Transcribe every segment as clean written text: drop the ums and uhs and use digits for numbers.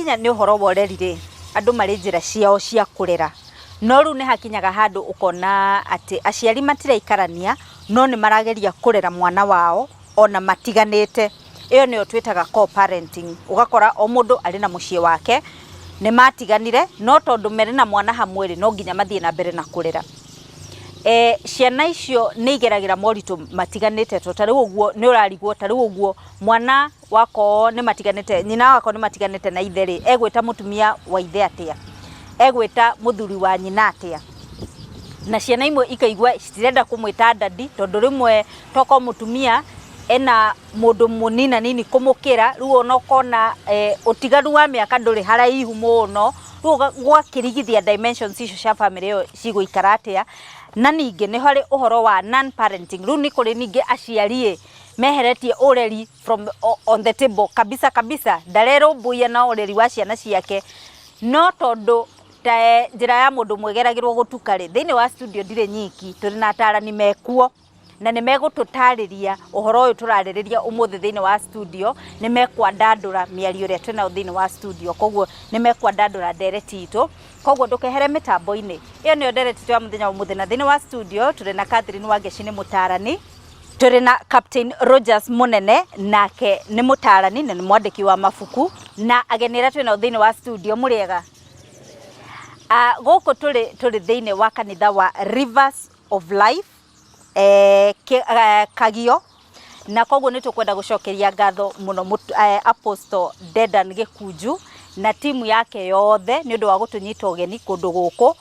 Gwakinya nĩ ũhoro wa ũreri rĩ, andũ marĩ njĩra ciao cia kũrera. No rĩu nĩ hakinyaga handũ ũkona atĩ aciari matiraikarania no nĩ marageria kũrera mwana wao ona matiganĩte. Ĩyo nĩyo twĩtaga co-parenting. Ũgakora o mũndũ arĩ na mũciĩ wake, nĩ matiganire no tondũ marĩ na mwana hamwe rĩ, no nginya mathiĩ na mbere na kũrera. Ciana icio nĩ igeragĩra moritũ matiganĩte to ta rĩu ũguo nĩ ũrarigwo ta rĩu ũguo mwana wakorwo nĩ matiganĩte, nyina wakorwo nĩ matiganĩte na ithe rĩ, egwĩta mũtumia wa ithe atĩa? Egwĩta mũthuri wa nyina atĩa? Na ciana imwe ikaigua citirenda kũmwĩta daddy tondũ rĩmwe tokorwo mũtumia ena mũndũ mũninanini kũmũkĩra, rĩu ona ũkona ũtiganu wa mĩaka ndũrĩ haraihu mũno, rĩu ũgakĩrigithia dimensions icio cia bamĩrĩ ĩyo cigũikara atĩa. Na ningĩ nĩ harĩ ũhoro wa non parenting, rĩu nĩ kũrĩ ningĩ aciari ĩ, meheretie ũreri from on the table kabisa kabisa, ndarerũmbũiya na ũreri wa ciana ciake, no tondũ ta njĩra ya mũndũ ũmwe ĩgeragĩrwo gũtuka rĩ, thĩinĩ wa studio ndirĩ nyiki, tũrĩ na atarani mekuo na nĩ megũtũtarĩria ũhoro ũyũ tũrarĩrĩria ũmũthĩ thĩinĩ wa studio, nĩ mekwandandũra mĩario ĩrĩa twĩnayo thĩinĩ wa studio, koguo nĩ mekwandandũra ndereti itũ, koguo ndũkehere mĩtambo-inĩ. Ĩyo nĩyo ndereti itũ ya mũthenya wa ũmũthĩ, na thĩinĩ wa studio tũrĩ na Catherine Wangeci nĩ mũtarani, tũrĩ na Captain Rogers Mũnene nake nĩ mũtarani na nĩ mwandĩki wa mabuku, na ageni arĩa twĩnao thĩinĩ wa studio mũrĩega? Gũkũ tũrĩ tũrĩ thĩinĩ wa kanitha wa Rivers of Life Kagio, na koguo nĩ tũkwenda gũcokeria ngatho mũno Apostle Dedan Gĩkunju na timu yake yothe nĩ ũndũ wa gũtũnyita ũgeni kũndũ gũkũ,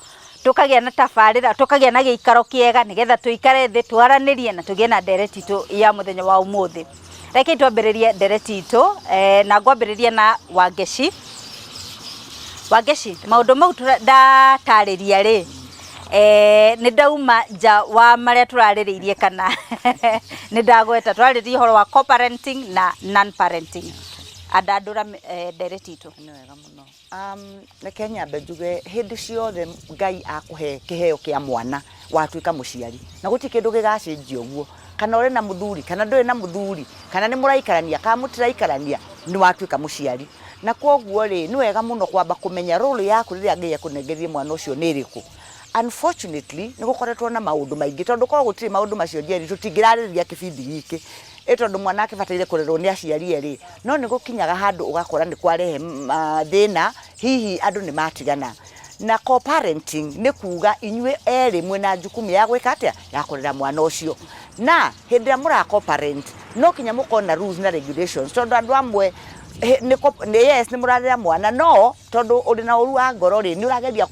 tũkagĩa na tabarĩra, tũkagĩa na gĩikaro kĩega nĩgetha tũikare thĩ twaranĩrie na tũgĩe na ndereti itũ ya mũthenya wa ũmũthĩ. Rekei twambĩrĩrie ndereti itũ na ngwambĩrĩria na Wangeci. Wangeci, maũndũ mau ndatarĩria rĩ, nĩ ndauma nja wa marĩa tũrarĩrĩirie kana nĩ ndagweta? Tũrarĩrĩria ũhoro wa co-parenting na non-parenting. Andandũra ndereti itũ. Nĩ wega mũno. Reke nyambe njuge, hĩndĩ ciothe Ngai akũhe kĩheo kĩa mwana, watuĩka mũciari na gũtirĩ kĩndũ gĩgacenjia ũguo, kana ũrĩ na mũthuri kana ndũrĩ na mũthuri, kana nĩ mũraikarania kana mũtiraikarania, nĩ watuĩka mũciari. Na kwoguo rĩ, nĩ wega mũno kwamba kũmenya role yaku rĩrĩa Ngai akũnengereire mwana ũcio nĩ ĩrĩkũ. Unfortunately, nĩ gũkoretwo na maũndũ maingĩ, tondũ korwo gũtirĩ maũndũ macio, Njeri, tũtingĩrarĩrĩria kĩbindi gĩkĩ. Ĩ tondũ mwana akĩbataire kũrerwo nĩ aciari erĩ, no nĩ gũkinyaga handũ ũgakora nĩ kwarehe thĩna, hihi andũ nĩ matigana. Na co-parenting nĩ kuga inyuĩ erĩ mwĩna jukumu ya gwĩka atĩa? Ya kũrera mwana ũcio. Na hĩndĩ ĩrĩa mũra co-parent, no kinya mũkorwo na rules na regulations, tondũ andũ amwe nĩ yes, nĩ mũrarera mwana, no tondũ ũrĩ na ũru wa ngoro rĩ, nĩ ũrageria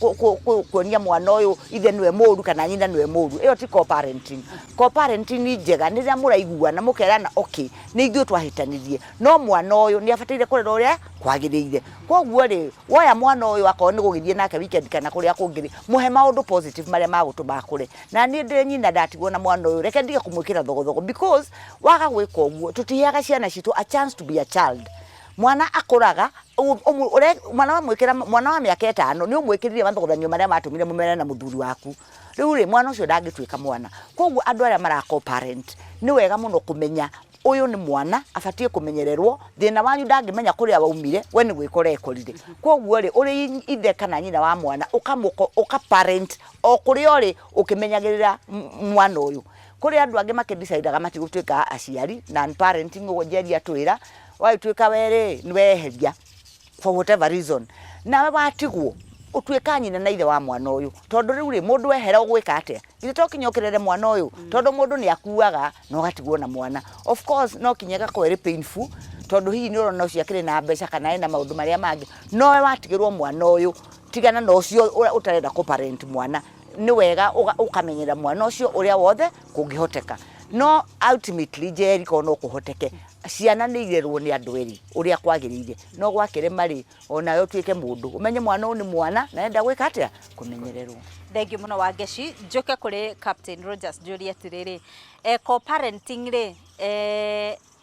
kuonia mwana ũyũ ithe nĩwe mũru kana nyina nĩwe mũru. Ĩyo ti co-parenting. Co-parenting njega nĩ rĩrĩa mũraiguana, mũkerana, "Okay, nĩ ithuĩ twahĩtanirie, no mwana ũyũ nĩ abataire kũrerwo ũrĩa kwagĩrĩire." Koguo rĩ, woya mwana ũyũ, akorwo nĩ gũgĩthiĩ nake weekend kana kũrĩa kũngĩ rĩ, mũhe maũndũ positive marĩa magũtũma akũre. Na niĩ ndĩ nyina, ndatigwo na mwana ũyũ, reke ndige kũmwĩkĩra thogothogo, because waga gwĩka ũguo, tũtiheaga ciana citũ a chance to be a child. Mwana akũraga mwana wamwĩkĩra, mwana wa mĩaka 5 nĩ ũmwĩkĩrire mathogothanio marĩa matũmire mũmene na mũthuri waku. Rĩu rĩ, mwana ũcio ndangĩtuĩka mwana. Koguo andũ arĩa mara co-parent, nĩ wega mũno kũmenya ũyũ nĩ mwana abatiĩ kũmenyererwo. Thĩna wanyu ndangĩmenya kũrĩa waumire, we nĩ gwĩka ũrekorire. Koguo rĩ, ũrĩ ithe kana nyina wa mwana, ũkamũko ũka parent o kũrĩa ũrĩ ũkĩmenyagĩrĩra mwana ũyũ. Kũrĩ andũ angĩ makĩdecidaga matigũtuĩka aciari, non parenting, ũguo Njeri atwĩra, wagĩtuĩka we rĩ, nĩ weheria for whatever reason, nawe watigwo ũtuĩka nyina na ithe wa mwana ũyũ, tondũ rĩu rĩ, mũndũ ehera ũgwĩka atĩa? Githĩ to kinya ũkĩrere mwana ũyũ? Tondũ mũndũ nĩ akuaga na ũgatigwo na mwana. Of course, no kinya ĩgakorwo ĩrĩ painful, tondũ hihi nĩ ũrona ũcio akĩrĩ na mbeca kana ena maũndũ marĩa mangĩ, no we watigĩrwo mwana ũyũ, tigana na ũcio ũtarenda kũ parent mwana. Nĩ wega ũkamenyerera mwana ũcio ũrĩa wothe kũngĩhoteka. No ultimately, Njeri, korwo no kũhoteke, ciana nĩ irerwo nĩ andũ erĩ ũrĩa kwagĩrĩire. No gwakĩrema rĩ, onawe ũtuĩke mũndũ, ũmenye mwana ũyũ nĩ mwana na enda gwĩka atĩa? Kũmenyererwo. Thengiũ mũno, Wangeci. Njũke kũrĩ Captain Rogers, njũrie atĩrĩrĩ, co-parenting rĩ,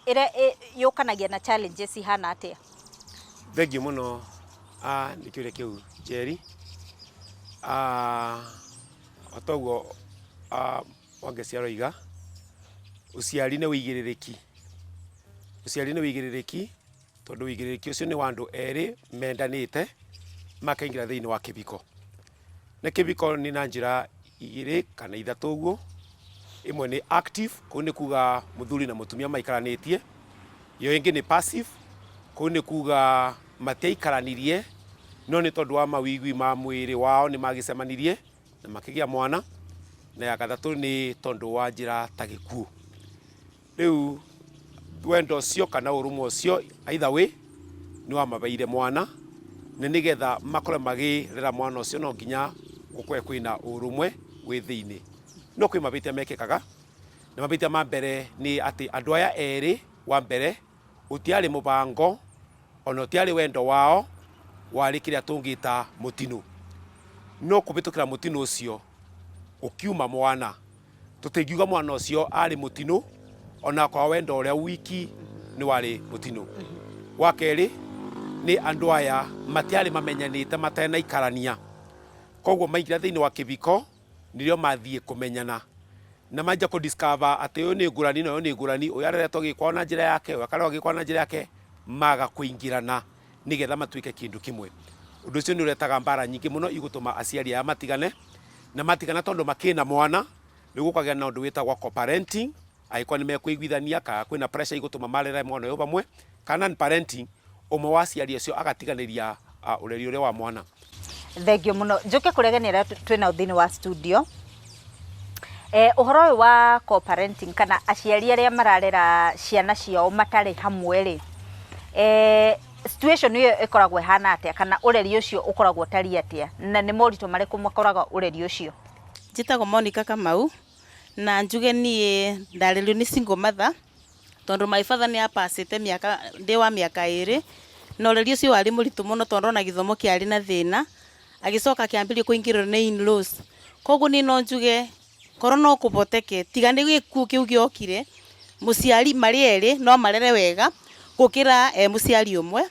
ĩrĩa yũkanagia na challenges ihana atĩa? Thengiũ mũno nĩ kĩũria kĩu, Njeri. O ta ũguo Wangeci aroiga, ũciari nĩ wĩigĩrĩrĩki. Ũciari nĩ wĩigĩrĩrĩki. Tondũ wĩigĩrĩrĩki ũcio nĩ wa andũ erĩ mendanĩte makaingĩra thĩinĩ wa kĩbiko. Na kĩbiko nĩ na njĩra igĩrĩ kana ithatũ ũguo. Ĩmwe nĩ active, kũu nĩ kuga mũthuri na mũtumia maikaranĩtie. Ĩyo ĩngĩ nĩ passive, kũu nĩ kuga matiaikaranirie no nĩ tondũ wa mawĩigwi ma mwĩrĩ wao nĩ magĩcemanirie na makĩgĩa mwana. Na ya gatatũ nĩ tondũ wa njĩra ta gĩkuũ. Rĩu wendo ũcio kana ũrũmwe ũcio either way nĩ wamabeire mwana na nĩgetha makorwo magĩrera mwana ũcio no nginya gũkorwe kwĩna ũrũmwe wĩ thĩinĩ. No kwĩ mabĩtia mekĩkaga na mabĩtia ma mbere nĩ atĩ andũ aya erĩ wa mbere ũtiarĩ mũbango ona ũtiarĩ wendo wao warĩ kĩrĩa tũngĩta mũtino. No kũbĩtũkĩra mũtino ũcio ũkiuma mwana. Tũtingiuga mwana ũcio arĩ mũtino ona kwa wendo ũrĩa wiki nĩ warĩ mũtino. Wa kerĩ nĩ andũ aya matiarĩ mamenyanĩte matenaikarania, koguo maingĩra thĩinĩ wa kĩbiko nĩrĩo mathiĩ kũmenyana na manjia kũ discover atĩ ũyũ nĩ ngũrani na ũyũ nĩ ngũrani, ũyũ areretwo gĩkwao na njĩra yake, ũyũ akarerwo gĩkwao na njĩra yake, maga kũingĩrana nĩgetha matuĩke kĩndũ kĩmwe. Ũndũ ũcio nĩ ũretaga mbara nyingĩ mũno igũtũma aciari aya matigane, na matigana tondũ makĩna mwana, rĩu gũkagĩa na ũndũ wĩtagwo co-parenting, angĩkorwo nĩ mekũiguithania kana kwĩna pressure igũtũma marere mwana ũyũ vamwe, kana non-parenting, ũmwe wa aciari acio agatiganĩria ũreri ũrĩa wa mwana. Thengiũ mũno. Njũke kũrĩ ageni arĩa twĩ nao thĩinĩ wa studio. Ũhoro ũyũ wa co-parenting kana aciari arĩa mararera ciana ciao matarĩ hamwe rĩ, situation ĩyo ĩkoragwo ĩhana atĩa kana ũreri ũcio ũkoragwo ũtariĩ atĩa na nĩ moritũ marĩkũ makoraga ũreri ũcio? Njĩtagwo Monica Kamau na njuge niĩ ndarerirwo nĩ single mother tondũ my father nĩ apacĩte mĩaka ndĩ wa mĩaka ĩrĩ na ũreri ũcio warĩ mũritũ mũno tondũ ona gĩthomo kĩarĩ na thĩna agĩcoka akĩambĩrĩria kũingĩrĩrwo nĩ in-laws. Koguo niĩ no njuge korwo no kũhoteke tiga nĩ gĩkuũ kĩu gĩokire mũciari marĩ erĩ no marere wega gũkĩra e mũciari ũmwe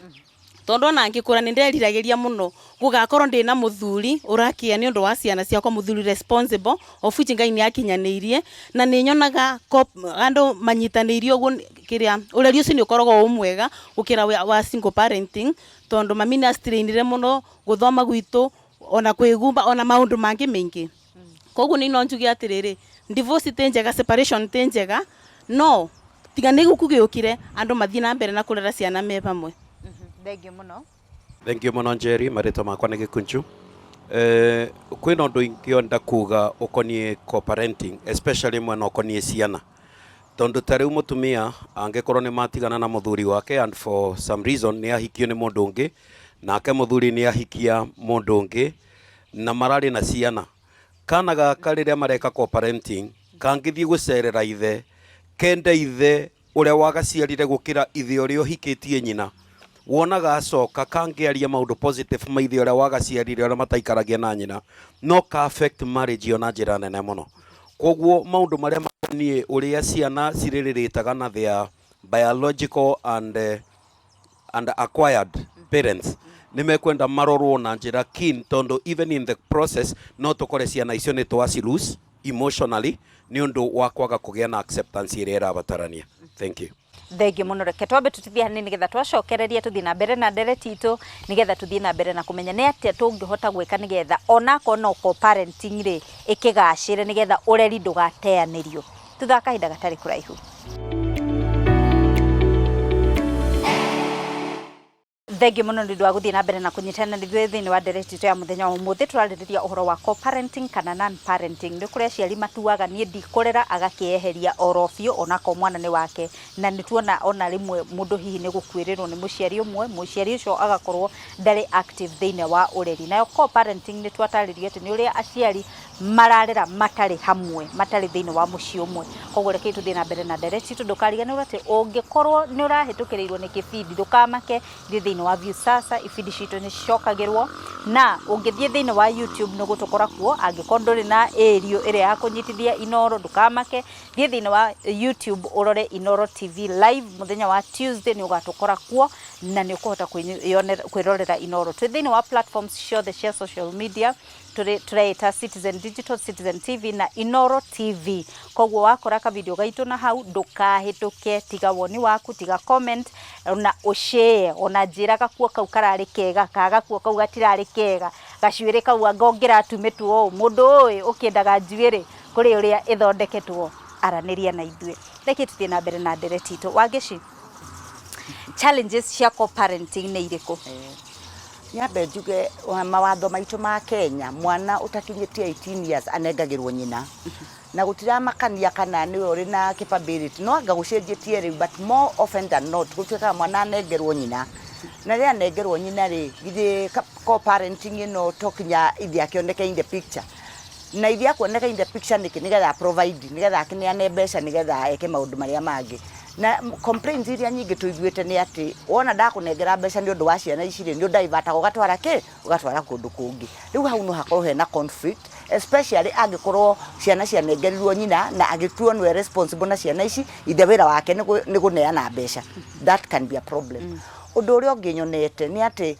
tondũ ona ngĩkũra nĩ nderiragĩria mũno gũgakorwo ndĩna mũthuri ũrakĩa nĩ ũndũ wa ciana ciakwa, mũthuri responsible of which Ngai nĩ akinyanĩirie na nĩ nyonaga andũ manyitanĩire ũguo kĩrĩa ũreri ũcio nĩ ũkoragwo wĩ mwega gũkĩra wa single parenting tondũ mami nĩ astrainire mũno gũthoma gwitũ ona kwĩgumba ona maũndũ mangĩ maingĩ. Koguo niĩ no njuge atĩrĩrĩ, divorce ti njega, separation ti njega, no tiga nĩ gĩkuũ gĩũkire andũ mathiĩ na mbere na kũrera ciana me hamwe. Thengiũ mũno. Thank you mũno Njeri, marĩtwa makwa nĩ Gĩkunju. Kwĩna ũndũ ingĩenda kuga ũkoniĩ co-parenting especially mwena ũkoniĩ ciana, tondũ ta rĩu mũtumia angĩkorwo nĩ matigana na mũthuri wake and for some reason nĩ ahikio nĩ mũndũ ũngĩ, nake mũthuri nĩ ahikia mũndũ ũngĩ na mararĩ na ciana, kana gaka rĩrĩa mareka co-parenting kangĩthiĩ gũcerera ithe kende ithe ũrĩa wagaciarire gũkĩra ithe ũrĩa ũhikĩtie nyina, wonaga acoka kangĩaria maũndũ positive ma ithe ũrĩa wagaciarire ũrĩa mataikaragia na nyina, no ka affect marriage ĩyo na njĩra nene mũno. Koguo maũndũ marĩa makoniĩ ũrĩa ciana cirĩrĩrĩtaga na their biological and acquired parents nĩ mekwenda marorwo na njĩra keen, tondũ even in the process no tũkore ciana icio nĩ twaci lose emotionally nĩ ũndũ wa kwaga kũgĩa na acceptance ĩrĩa ĩrabatarania. Thank you. Thengiũ mũno. Reke twambe tũtithie hanini nĩgetha twacokereria tũthiĩ na mbere na ndereti itũ nĩgetha tũthiĩ na mbere na kũmenya nĩ atĩa tũngĩhota gwĩka nĩgetha onakorwo no co-parenting rĩ ĩkĩgacĩre nĩgetha ũreri ndũgateanĩrio. Thutha wa kahinda gatarĩ kũraihu. Thengiũ mũno nĩ ũndũ wa gũthiĩ na mbere na kũnyitana na ithuĩ thĩinĩ wa ndereti itũ ya mũthenya wa ũmũthĩ. Tũrarĩrĩria ũhoro wa co-parenting kana non-parenting. Nĩ kũrĩ aciari matuaga niĩ ndikũrera, agakĩeheria oro biũ onakorwo mwana nĩ wake. Na nĩ tuona ona rĩmwe mũndũ hihi nĩ gũkuĩrĩrwo nĩ mũciari ũmwe, mũciari ũcio agakorwo ndarĩ active thĩinĩ wa ũreri. Nayo co-parenting nĩ twatarĩrio atĩ nĩ ũrĩa aciari mararera matarĩ hamwe, matarĩ thĩinĩ wa mũciĩ ũmwe. Koguo rekei tũthiĩ na mbere na ndereti itũ. Ndũkariganĩrwo atĩ ũngĩkorwo nĩ ũrahĩtũkĩrĩirwo nĩ kĩbindi ndũkamake, ithuĩ thĩinĩ wa wa Viusasa, ibindi citũ nĩ cicokagĩrwo, na ũngĩthiĩ thĩinĩ wa YouTube nĩ ũgũtũkora kuo. Angĩkorwo ndũrĩ na ĩrio ĩrĩa ya kũnyitithia Inooro, ndũkamake, thiĩ thĩinĩ wa YouTube ũrore Inooro TV live mũthenya wa Tuesday, nĩ ũgatũkora kuo na nĩ ũkũhota kwĩrorera Inooro. Twĩ thĩinĩ wa platforms ciothe cia social media, tũreĩta Citizen Digital, Citizen TV na Inooro TV. Koguo wakora kavideo gaitũ na hau, ndũkahĩtũke, tiga woni waku, tiga comment na ũshare. Ona njĩra gakuo kau kararĩ kega, ka gakuo kau gatirarĩ kega, gacuĩrĩ kau anga ũngĩratumĩtwo ũũ, mũndũ ũĩ ũkĩendaga njuĩrĩ kũrĩ ũrĩa ĩthondeketwo, aranĩria na ithuĩ. Reke tũthiĩ na mbere na ndereti itũ. Wangeci, challenges cia co-parenting nĩ irĩkũ? Nyambe njuge mawatho maitũ ma Kenya, mwana ũtakinyĩtie 18 years anengagĩrwo nyina, na gũtiramakania kana nĩwe ũrĩ na capability, no anga gũcenjetie rĩu, but more often than not gũtuĩkaga mwana anengerwo nyina. Na rĩrĩa anengerwo nyina rĩ, githĩ co-parenting ĩno to kinya ithe akĩoneke in the picture? Na ithe akuoneka in the picture nĩkĩ? Nĩgetha provide, nĩgetha akĩneane mbeca, nĩgetha eke maũndũ marĩa mangĩ. Na complaints iria nyingĩ tũiguĩte nĩ atĩ wona ndakũnengera mbeca nĩ ũndũ wa ciana ici rĩ, nĩ ũndivataga ũgatwara kĩ, ũgatwara kũndũ kũngĩ. Rĩu hau no hakorwo hena conflict, especially angĩkorwo ciana cianengerirwo nyina na agĩtuo nĩwe responsible na ciana ici, ithe wĩra wake nĩ kũneana mbeca. That can be a problem. Ũndũ ũrĩa ũngĩ nyonete nĩ atĩ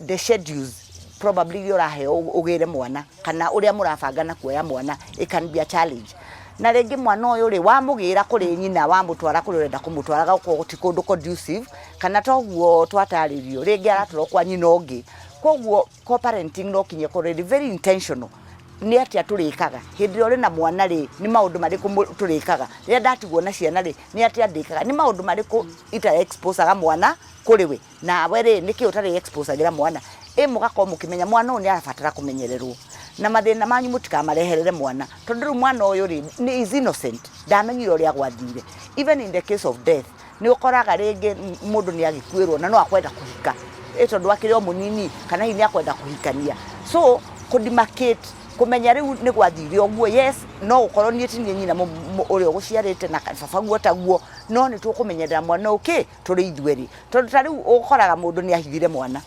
the schedules probably iria ũraheo ũgĩre mwana kana ũrĩa mũrabanga na kuoya mwana, it can be a challenge. Na rĩngĩ mwana ũyũ rĩ, wamũgĩra kũrĩ nyina, wamũtwara kũrĩa ũrenda kũmũtwara, gakorwo ti kũndũ conducive kana toguo twatarĩrio, rĩngĩ aratwarwo kwa nyina ũngĩ. Koguo co-parenting no kinya ĩkorwo ĩrĩ very intentional, nĩ atĩa tũrĩkaga hĩndĩ ĩrĩa ũrĩ na mwana rĩ, nĩ maũndũ marĩkũ tũrĩkaga, rĩrĩa ndatigwo na ciana rĩ, nĩ atĩa ndĩkaga, nĩ maũndũ marĩkũ ita exposaga mwana kũrĩ we, nawe rĩ, nĩkĩ ũtarĩ exposagĩra mwana. Ĩ mũgakorwo mũkĩmenya mwana ũyũ nĩ arabatara kũmenyererwo, na mathĩna manyu mũtikamareherere mwana, tondũ rĩu mwana ũyũ rĩ, nĩ is innocent, ndamenyire ũrĩa gwathire. Even in the case of death, nĩ ũkoraga rĩngĩ mũndũ nĩ agĩkuĩrwo na no akwenda kũhika, ĩ tondũ akĩrĩ o mũnini, kana hihi nĩ akwenda kũhikania. So kũdemarcate, kũmenya rĩu nĩ gwathire ũguo, yes, no gũkorwo niĩ ti niĩ nyina ũrĩa ũgũciarĩte na baba guo taguo, no nĩ tũkũmenyerera mwana ũkĩ tũrĩ ithuerĩ. Tondũ ta rĩu ũkoraga mũndũ nĩ ahithire mwana,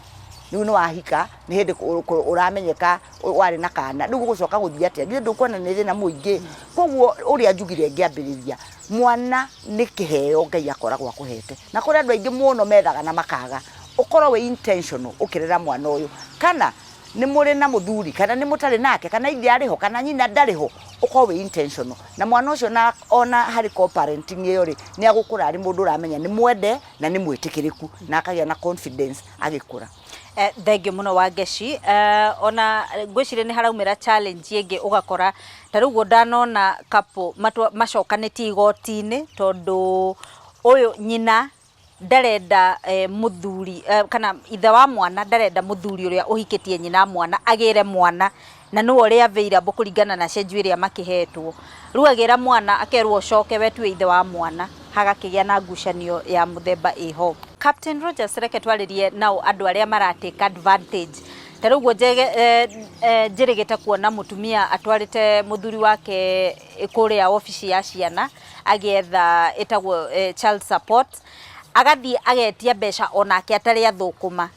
rĩu nĩ wahika, nĩ hĩndĩ ũramenyeka warĩ na kana, rĩu ũgũcoka gũthiĩ atĩa? Githĩ ndũkuona nĩ thĩna mũingĩ? Koguo ũrĩa njugire ngĩambĩrĩria, mwana nĩ kĩheo Ngai akoragwo akũhete, na kũrĩ andũ aingĩ mũno methaga na makaga. Ũkorwo wĩ intentional ũkĩrera mwana ũyũ, kana nĩ mũrĩ na mũthuri kana nĩ mũtarĩ nake, kana ithe arĩ ho kana nyina ndarĩ ho, ũkorwo wĩ intentional na mwana ũcio. Na ona harĩ co-parenting ĩyo rĩ, nĩ agũkũra arĩ mũndũ ũramenya nĩ mwende na nĩ mwĩtĩkĩrĩku, na akagĩa na confidence agĩkũra. Thengiũ mũno Wangeci. Ona ngwĩciria nĩ haraumĩra challenge ĩngĩ, ũgakora ta rĩu ũguo ndanona couple macokanĩtie igoti-inĩ, tondũ ũyũ nyina ndarenda mũthuri kana ithe wa mwana ndarenda mũthuri ũrĩa ũhikĩtie nyina mwana agĩre mwana, na nĩwe ũrĩa available kũringana na schedule ĩrĩa makĩhetwo. Rĩu agĩra mwana akerwo ũcoke we tuwe ithe wa mwana, hagakĩgĩa na ngucanio ya mũthemba ĩho. Captain Rogers, reke twarĩrie nao andũ arĩa mara take advantage. Ta rĩu ũguo njĩrĩgĩte kuona mũtumia atwarĩte mũthuri wake kũrĩa obici ya ciana agĩetha ĩtagwo child support, agathiĩ agetia mbeca onake atarĩ athũkũma,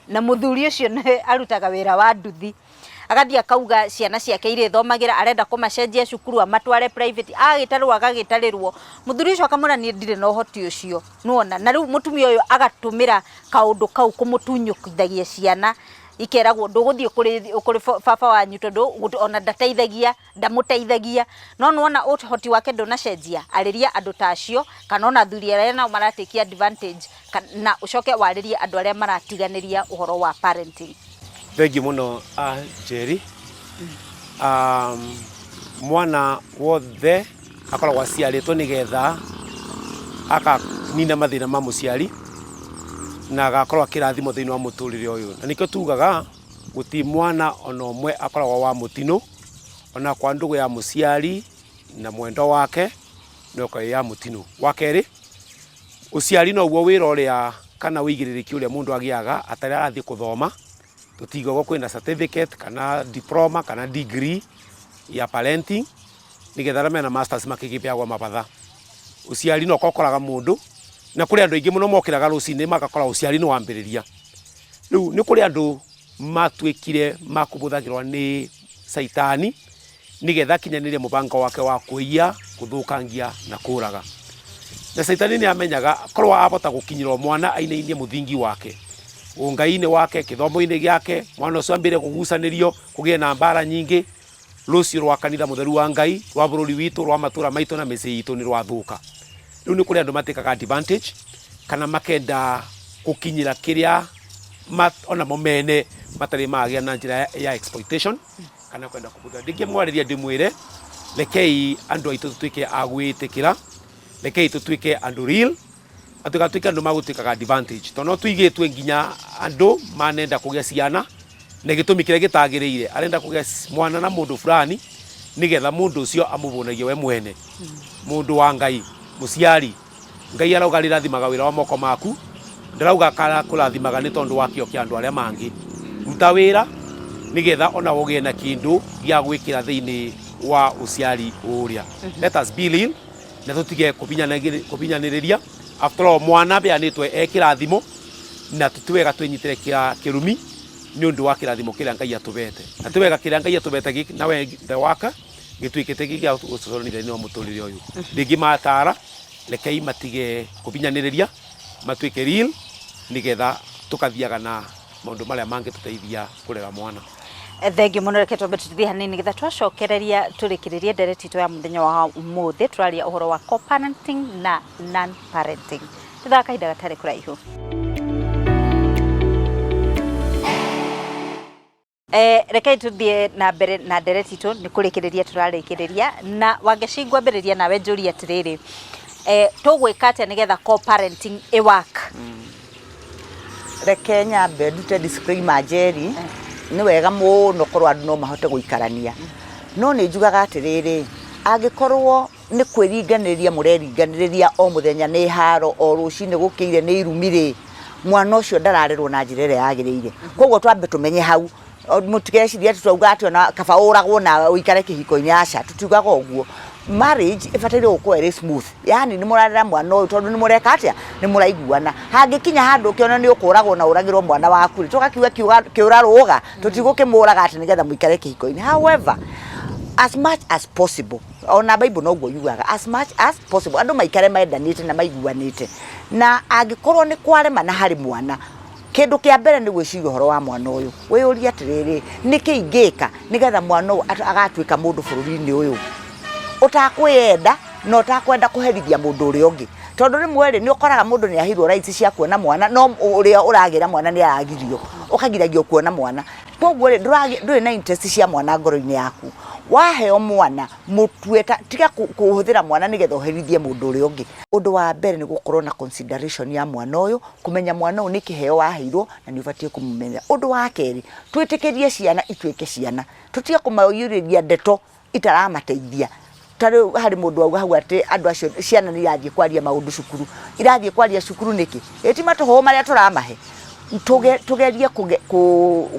na mũthuri ũcio nĩ arutaga wĩra wa nduthi, agathiĩ akauga ciana ciake irĩthomagĩra, arenda kũmacenjia cukuru amatware private, agagĩtarĩrwo agagĩtarĩrwo, mũthuri ũcio akamwĩra niĩ ndirĩ na ũhoti ũcio, nĩwona. Na rĩu mũtumia ũyũ agatũmĩra kaũndũ kau kũmũtunyũkithagia ciana, ikeragwo ndũgũthiĩ kũrĩ baba wanyu tondũ ona ndateithagia, ndamũteithagia, no nĩwona ũhoti wake ndũnacenjia. Arĩria andũ ta acio, kana ona athuri arĩa nao maratake advantage, na ũcoke warĩrie andũ arĩa maratiganĩria ũhoro wa parenting. Thengiũ mũno, Njeri. Mwana wothe akoragwo aciarĩtwo nĩgetha akanina mathĩna ma mũciari na agakorwo akĩrathimwo thĩinĩ wa mũtũrĩre ũyũ. Na nĩkĩo tugaga gũtirĩ mwana ona ũmwe akoragwo wa mũtino, ona kwa ndũgũ ya mũciari na mwendwa wake no ĩkoragwo ĩ ya mũtino. Wa kerĩ, ũciari noguo wĩra ũrĩa kana ũigĩrĩrĩki ũrĩa mũndũ agĩaga atarĩ arathiĩ gũthoma. Tũtigagwo kwĩna certificate kana diploma kana degree ya parenting, nĩgetha arĩa mena masters makĩgĩpeagwo mabatha. Ũciari no ũkoraga mũndũ Na kũrĩ andũ aingĩ mũno mokĩraga rũcinĩ magakora ũciari nĩ wambĩrĩria. Rĩu nĩ kũrĩ andũ matuĩkire ma kũbũthagĩrwo nĩ caitani nĩgetha akinyanĩrie mũbango wake wa kũiya, kũthũkangia na kũraga. Na caitani nĩ amenyaga korwo abota gũkinyĩra mwana ainainie mũthingi wake, ũngai-inĩ wake, kĩthomo-inĩ gĩake, mwana ũcio ambĩrĩrie kũgucanĩrio, kũgĩe na mbara nyingĩ, rũciũ rwa kanitha mũtheru wa Ngai, rwa bũrũri witũ, rwa matũra maitũ na mĩciĩ itũ nĩ rwathũka. Rĩu nĩ kũrĩ andũ matĩkaga advantage kana makenda gũkinyĩra kĩrĩa onamo mene matarĩ magĩa na njĩra ya exploitation kana kwenda kũbutha. Ndingĩmwarĩria ndĩmwĩre rekei andũ aitũ tũtuĩke a gwĩtĩkĩra, rekei tũtuĩke andũ real, na tũtigatuĩke andũ magũtuĩkaga advantage tondũ no tũigĩtwe nginya andũ manenda kũgĩa ciana na gĩtũmi kĩrĩa gĩtagĩrĩire arenda kũgĩa mwana na mũndũ fulani nĩgetha mũndũ ũcio amũbũnagie we mwene. Mũndũ wa Ngai, mũciari, Ngai arauga arĩrathimaga wĩra wa moko maku, ndarauga kũrathimaga nĩ tondũ wa kĩo kĩa andũ arĩa mangĩ. Ruta wĩra nĩgetha onawe ũgĩe na kĩndũ gĩa gwĩkĩra thĩinĩ wa ũciari ũrĩa. Let us be real na tũtige kũbinyanĩrĩria. After all, mwana abeanĩtwe e kĩrathimo na ti wega twĩnyitĩre kĩrumi nĩ ũndũ wa kĩrathimo kĩrĩa Ngai atũbete. Na ti wega kĩrĩa Ngai atũbete na wendo wake gĩtuĩkĩte gĩ gĩa gũconorithia thĩinĩ wa mũtũrĩre ũyũ. Ndingĩmatara, rekei matige kũbinyanĩrĩria, matuĩke real nĩgetha tũkathiaga na maũndũ marĩa mangĩtũteithia kũrera mwana. Thengiũ mũno, reke twambe tũthiĩ hanini nĩgetha twacokereria tũrĩkĩrĩrie ndereti itũ ya mũthenya wa ũmũthĩ. Tũraria ũhoro wa co-parenting na non-parenting. Tũthaa kahinda gatarĩ kũraihu. Rekei tũthiĩ na mbere na ndereti itũ, nĩ kũrĩkĩrĩria tũrarĩkĩrĩria na Wangeci, ngwambĩrĩria nawe njũrie atĩrĩrĩ, tũgwĩka atĩa nĩgetha co-parenting ĩ work? Reke nyambe ndute disclaimer Njeri, nĩ wega mũno korwo andũ no mahote gũikarania. No nĩ njugaga atĩrĩrĩ, angĩkorwo nĩ kwĩringanĩrĩria mũreringanĩrĩria o mũthenya nĩ haro, o rũcinĩ gũkĩire nĩ irumi rĩ, mwana ũcio ndararerwo na njĩra ĩrĩa yagĩrĩire. Koguo twambe tũmenye hau, mũtigecirie atĩ twauga atĩ ona kaba ũragwo na ũikare kĩhiko-inĩ, aca, tũtiugaga ũguo. Marriage ĩbataire gũkorwo ĩrĩ smooth, yaani nĩ mũrarera mwana ũyũ tondũ nĩ mũreka atĩa, nĩ mũraiguana. Hangĩkinya handũ ũkĩone nĩ ũkũragwo na ũragĩrwo mwana waku rĩ, tũgakiuga kĩũra rũga, tũtigũkĩmũraga atĩ nĩgetha mũikare kĩhiko-inĩ. However, as much as possible, ona Bible noguo yugaga, as much as possible, andũ maikare mendanĩte na maiguanĩte. Na angĩkorwo nĩ kwarema na harĩ mwana, kĩndũ kĩa mbere nĩ gwĩciria ũhoro wa mwana ũyũ. Wĩyũrie atĩrĩrĩ, nĩkĩ ingĩka nĩgetha mwana ũyũ agatuĩka mũndũ bũrũri-inĩ ũyũ ũtakwĩyenda na ũtakwenda kũherithia mũndũ ũrĩa ũngĩ. Tondũ rĩmwe rĩ, nĩ ũkoraga mũndũ nĩ aheirwo rights cia kuona mwana, no ũrĩa ũragĩra mwana nĩ aragirio, ũkagiragio kuona mwana. Koguo rĩ, ndũrĩ na interest cia mwana ngoro-inĩ yaku. Waheo mwana, mũtue ta, tiga kũhũthĩra mwana nĩgetha ũherithie mũndũ ũrĩa ũngĩ. Ũndũ wa mbere nĩ gũkorwo na consideration ya mwana ũyũ, kũmenya mwana ũyũ nĩ kĩheo waheirwo na nĩ ũbatiĩ kũmũmenyerera. Ũndũ wa kerĩ, twĩtĩkĩrie ciana ituĩke ciana, tũtige kũmaiyũrĩria ndeto itaramateithia. Ta rĩu harĩ mũndũ wauga hau atĩ andũ acio ciana nĩ irathiĩ kwaria maũndũ cukuru. Irathiĩ kwaria cukuru nĩkĩ? Ĩ ti matũhũhũ marĩa tũramahe? Tũgerie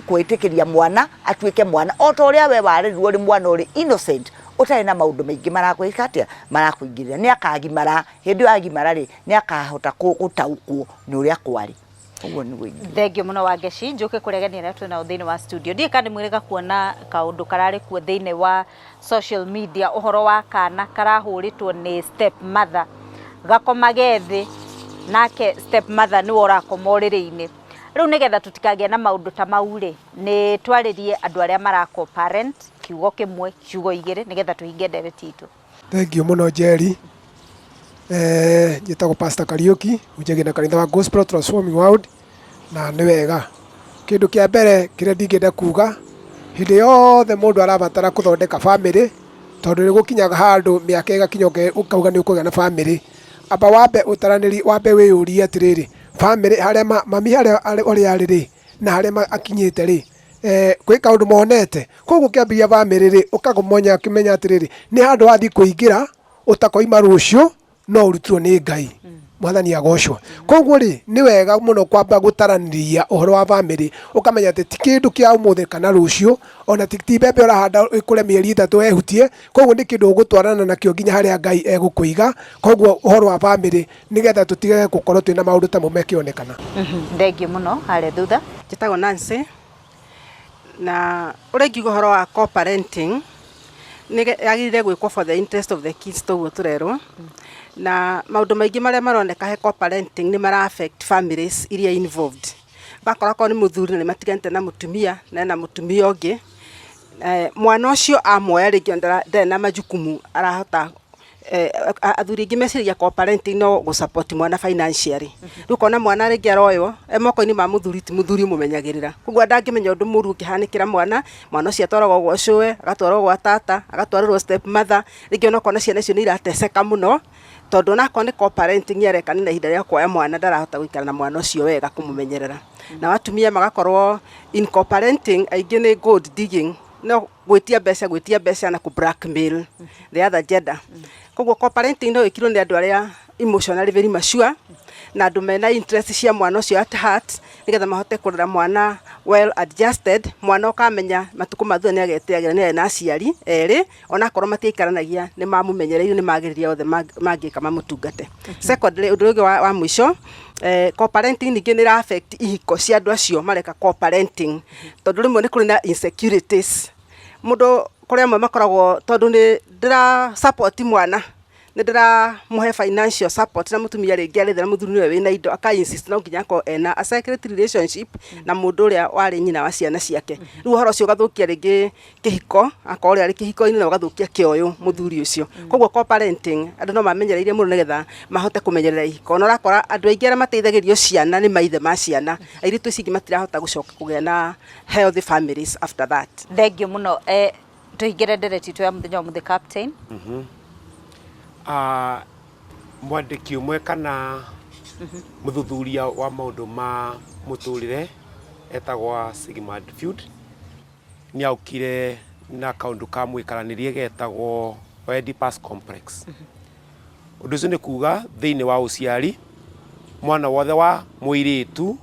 kwĩtĩkĩria mwana atuĩke mwana o ta ũrĩa we warerirwo ũrĩ mwana ũrĩ innocent, ũtarĩ na maũndũ maingĩ marakwĩka atĩa, marakũingĩrĩra. Nĩ akagimara, hĩndĩ ĩyo agimara rĩ, nĩ akahota gũtaũkwo nĩ ũrĩa kwarĩ. Ũguo nĩguo ingiuga. Thengiũ mũno Wangeci, njũke kũrĩ ageni arĩa twĩ nao thĩinĩ wa studio. Ndiũĩ kana nĩ mwĩrĩga kuona kaũndũ kararĩ kuo thĩinĩ wa social media, ũhoro wa kana karahũrĩtwo nĩ step mother, gakomage thĩ nake step mother nĩwe ũrakoma ũrĩrĩ-inĩ. Rĩu nĩgetha tũtikagĩe na maũndũ ta mau rĩ, nĩ twarĩrie andũ arĩa mara co-parent kiugo kĩmwe, ciugo igĩrĩ nĩgetha tũhinge ndereti itũ. Thengiũ mũno Njeri. Njĩtagwo Pastor Kariũki, hunjagia na kanitha wa Gospel Transforming World, na nĩ wega. Kĩndũ kĩa mbere kĩrĩa ndingĩenda kuga, hĩndĩ yothe mũndũ arabatara gũthondeka bamĩrĩ, tondũ nĩ gũkinyaga handũ mĩaka ĩgakinya ũkauga nĩ ũkũgĩa na bamĩrĩ. Amba wambe ũtaranĩrie, wambe wĩyũrie atĩrĩrĩ, bamĩrĩ harĩa mami harĩa ũrĩa arĩ rĩ, na harĩa akinyĩte rĩ, kwĩ kaũndũ monete? Koguo ũkĩambĩrĩria bamĩrĩ rĩ, ũkamenya ũkĩmenya atĩrĩrĩ, nĩ handũ wathiĩ kũingĩra, ũtakoima rũciũ, no ũrutirwo nĩ Ngai. Mwathani agocwo. Koguo rĩ, nĩ wega mũno kwamba gũtaranĩria ũhoro wa bamĩrĩ, ũkamenya atĩ ti kĩndũ kĩa ũmũthĩ kana rũciũ, ona ti mbembe ũrahanda ĩkũre mĩeri ĩtatũ ehutie, koguo nĩ kĩndũ ũgũtwarana nakĩo nginya harĩa Ngai egũkũiga, koguo ũhoro wa bamĩrĩ nĩgetha tũtigage gũkorwo twĩna maũndũ ta mau mekĩonekana. Thengiũ mũno harĩa thutha. Njĩtagwo Nancy, na ũrĩa ingiuga ũhoro wa co-parenting, nĩ yagĩrĩire gwĩkwo for the interest of the kids toguo tũrerwo, na maũndũ maingĩ marĩa maroneka he co-parenting nĩ mara affect families iria involved. Ũgakora okorwo nĩ mũthuri na nĩ matiganĩte na mũtumia na ena mũtumia ũngĩ, mwana ũcio amuoya rĩngĩ ndarĩ na majukumu arahota athuri aingĩ meciragia co-parenting no gũ support mwana financially. Rĩu ũkona mwana rĩngĩ aroywo e moko-inĩ ma mũthuri ti mũthuri ũmũmenyagĩrĩra. Koguo ndangĩmenya ũndũ mũru ũngĩhanĩkĩra mwana, mwana ũcio atwaragwo gwa cũwe, agatwarwo gwa tata, agatwarĩrwo step mother, rĩngĩ ona ũkona ciana icio nĩ irateseka mũno, tondũ onakorwo nĩ co-parenting areka nĩ na ihinda rĩa kuoya mwana ndarahota gũikara na mwana ũcio wega kũmũmenyerera. Nao atumia magakorwo in co-parenting aingĩ nĩ gold digging, no gwĩtia mbeca gwĩtia mbeca na kũ blackmail the other gender. Koguo co-parenting no ĩkirwo nĩ andũ arĩa emotionally very mature na andũ mena interest cia mwana ũcio at heart nĩgetha mahote kũrera mwana well adjusted, mwana ũkamenya matukũ ma thutha nĩ agetĩagĩra nĩ arĩ na aciari erĩ onakorwo matiaikaranagia nĩ mamũmenyereire nĩ magĩrĩire othe mangĩka mamũtungate. Secondly, ũndũ ũngĩ wa mũico, co-parenting ningĩ nĩ ĩra affect ihiko cia andũ acio mareka co-parenting, tondũ rĩmwe nĩ kũrĩ na insecurities. Mũndũ kũrĩ amwe makoragwo tondũ nĩ ndĩra support mwana, nĩ ndĩramũhe financial support na mũtumia rĩngĩ arĩ thĩ na mũthuri nĩwe wĩna indo aka insist no nginya akorwo ena a secret relationship na mũndũ ũrĩa warĩ nyina wa ciana ciake. Rĩu ũhoro ũcio ũgathũkia rĩngĩ kĩhiko, akorwo ũrĩa arĩ kĩhiko-inĩ na ũgathũkia kĩoyũ mũthuri ũcio. Koguo co-parenting andũ no mamenyereire mũno nĩgetha mahote kũmenyerera ihiko. Na ũrakora andũ aingĩ arĩa mateithagĩrĩrio ciana nĩ maithe ma ciana, airĩtu ici ingĩ matirahota gũcoka kũgĩa na healthy families after that. Thengiũ mũno. Tũhingĩre ndereti itũ ya mũthenya wa ũmũthĩ Captain. Mwandĩki ũmwe kana mũthuthuria wa maũndũ ma mũtũrĩre etagwo Sigmund Freud nĩ aukire na kaũndũ ka mwĩkaranĩrie getagwo Oedipus complex. Ũndũ ũcio nĩ kuga thĩinĩ wa ũciari mwana wothe wa mũirĩtu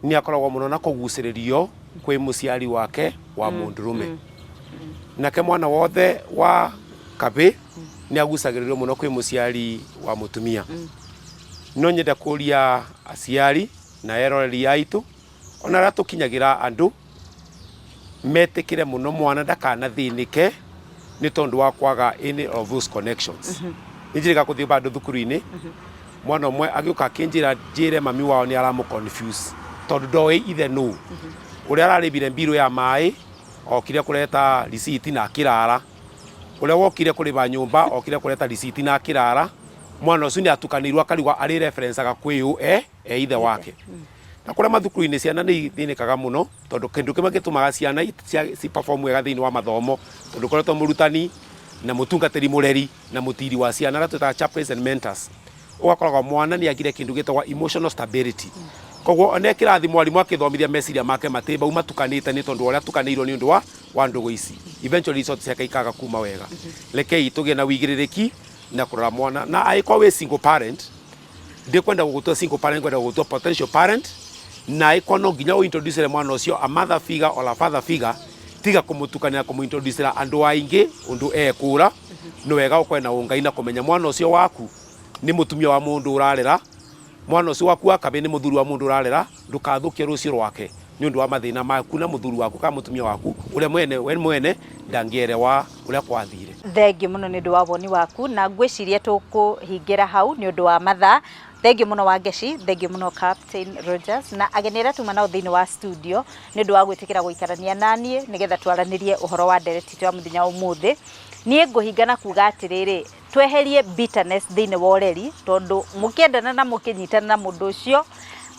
nĩ akoragwo mũno na kũgucĩrĩrio kwĩ mũciari wake wa mũndũrũme. Nake mwana wothe wa kabĩ nĩ agucagĩrĩrio mũno kwĩ mũciari wa mũtumia. No nyende kũria aciari na eroreri aitũ ona arĩa tũkinyagĩra andũ metĩkĩre mũno mwana ndakanathĩnĩke nĩ tondũ wa kwaga any of those connections. Nĩ njĩrĩga gũthiĩ bandũ thukuru-inĩ mwana ũmwe agĩũka akĩnjĩra njĩre mami wao nĩ aramũ confuse tondũ ndoĩ ithe nũ. Ũrĩa ararĩbire mbirũ ya maĩ okire kũreta receipt na akĩrara. Ũrĩa wokire kũrĩba nyũmba okire kũreta receipt na akĩrara. Mwana ũcio nĩ atukanĩirwo akarigwo arĩ reference aga kwĩ ũ e ithe wake. Na kũrĩa mathukuru-inĩ ciana nĩ ithĩnĩkaga mũno tondũ kĩndũ kĩmwe gĩtũmaga ciana ci perform wega thĩinĩ wa mathomo tondũ ũkoretwo mũrutani na mũtungatĩri mũreri na mũtiri wa ciana arĩa twĩtaga chaplains and mentors, ũgakoraga mwana nĩ agire kĩndũ gĩtagwo emotional stability. Koguo ona e kĩrathi mwarimũ akĩthomithia meciria make matĩ bau matukanĩte nĩ tondũ wa ũrĩa atukanĩirwo nĩ ũndũ wa ndũgũ ici. Eventually results ciake ikaga kuma wega. Rekei tũgĩe na wĩigĩrĩrĩki na kũrora mwana, na angĩkorwo wĩ single parent, ndikwenda gũgũtua single parent, ngwenda gũgũtua potential parent, na angĩkorwo no nginya ũ introduce mwana ũcio a mother figure or a father figure, tiga kũmũtukania kũmũ introduce andũ aingĩ ũndũ ekũra. Nĩ wega ũkorwo na ũngai na kũmenya mwana ũcio waku nĩ mũtumia wa mũndũ ũrarera, mwana ũcio waku wa kabĩ nĩ mũthuri wa mũndũ ũrarera, ndũkathũkie rũciũ rwake nĩ ũndũ wa mathĩna maku na mũthuri waku kana mũtumia waku ũrĩa mwene we mwene ndangĩerewa ũrĩa kwathire. Thengiũ mũno nĩ ũndũ wa woni waku na ngwĩciria tũkũhingĩra hau nĩ ũndũ wa mathaa. Thengiũ mũno Wangeci, thengiũ mũno Captain Rogers na ageni arĩa tuma nao thĩinĩ wa studio nĩ ũndũ wa gwĩtĩkĩra gũikarania naniĩ nĩgetha twaranĩrie ũhoro wa ndereti itũ ya mũthenya wa ũmũthĩ. Niĩ ngũhinga na kuga atĩrĩrĩ, tweherie bitterness thĩinĩ wa ũreri tondũ mũkĩendana na mũkĩnyitana na mũndũ ũcio,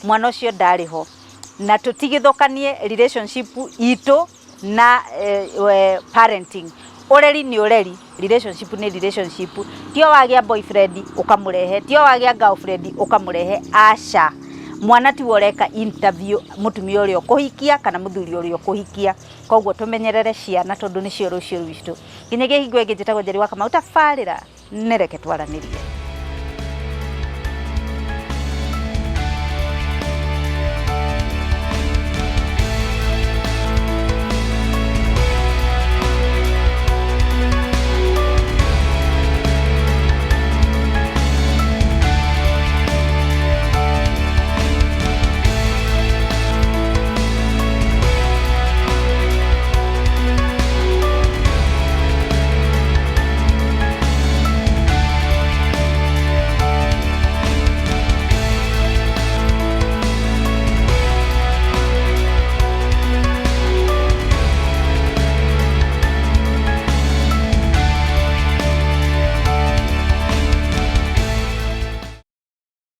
mwana ũcio ndarĩ ho. Na tũtigithũkanie relationship itũ na parenting. Ũreri nĩ ũreri, relationship nĩ relationship. Tio wagĩa boyfriend ũkamũrehe, tio wagĩa girlfriend ũkamũrehe, aca. Mwana tiwe ũreka interview mũtumia ũrĩa ũkũhikia kana mũthuri ũrĩa ũkũhikia. Koguo tũmenyerere ciana tondũ nĩcio rũciũ rwitũ. Nginyagia hingo ĩngĩ njĩtagwo Njeri wa Kamau, tabarĩra nĩ reke twaranĩrie.